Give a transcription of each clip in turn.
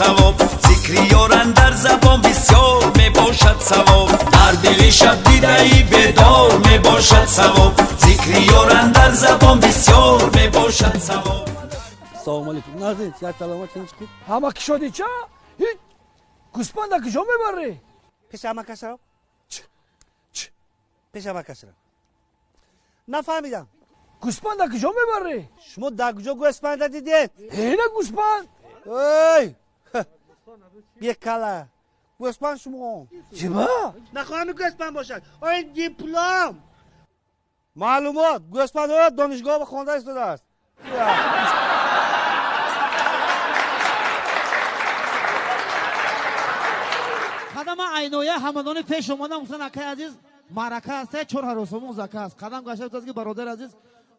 Савоб. Зикри ёран дар забон бисёр мебошад савоб. Дар дили шаб дидаи бедор мебошад савоб. Зикри ёран дар забон бисёр мебошад савоб. Салому алейкум. Назин, сиҳат, саломат, тинч ки? Ҳама кишоди ча? Ҳич гӯспанда куҷо мебарӣ? Пеши ҳамакашам, пеши ҳамакашам. Нафаҳмидам. Гӯспанда куҷо мебарӣ? Шумо дар куҷо гӯспанда дидед? Ина гӯспанд. Эй, бекала, гӯспанд шумо. Чиба? Нахоҳами гӯспанд бошад. Оин диплом, маълумот, гӯспанд донишгоҳ хонда истодааст. Қадама айноя ҳамадони пеш омадам, гуфтан: «Акай азиз, маърака аст, 4000 сомон зака аст». Қадам гашта гуфтааст, ки бародари азиз,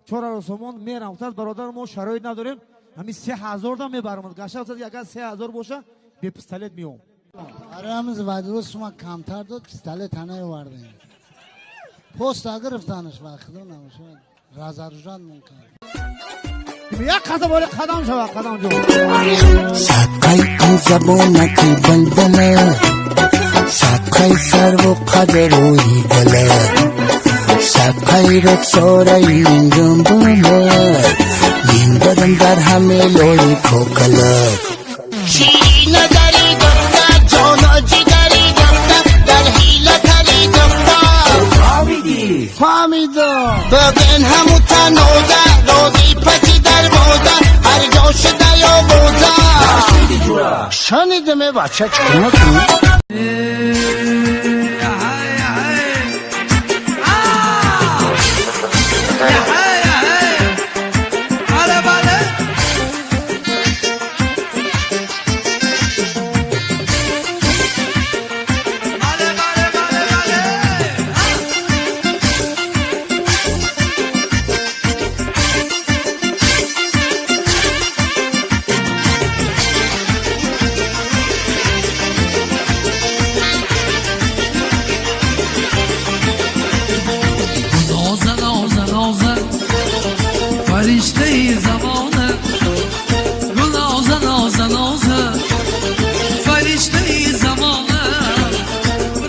4000 сомон мерам. Гуфтааст: «Бародар, мо шароит надорем, ҳамин 3000 да мебарам». Гашта гуфтааст, ки агар 3000 боша, бе пистолет меом. Барои вадиро сума камтар дод, пистолет наовардем. Поста гирифтанаш ва худо намошад, разоружан мумкин. Як қадам оли қадам шава, қадам ҷон. Садқаи ин забонаки балбала, садқаи сарву қадрӯи гала, садқаи руксораи ҷунбула, мин дар ҳаме лои кокала. Назари духтар, ҷону ҷигари духтар, дар ҳила тари духтар. Фаҳмидам. Бибин ҳаму таноза, рози паси дарвоза, ҳар ҷо шуда ёвоза. Шунидам, э бача, чӣ кунӣ? Ноза, ноза, ноза, фариштаи замона. Гулноза, ноза, ноза, фариштаи замона,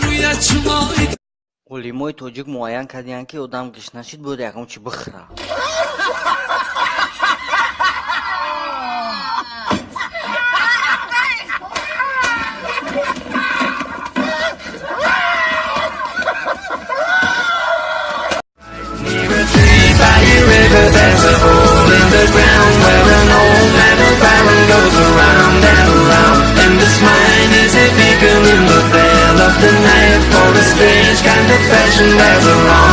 рӯят шумои. Олимои тоҷик муайян кардиянд, ки одам гишна шид, бояд ягон чи бихӯра. By a river, there's a hole in the ground where an old metal baron goes around and around. And this mine is a beacon in the veil of the night for a strange kind of fashion. There's a wrong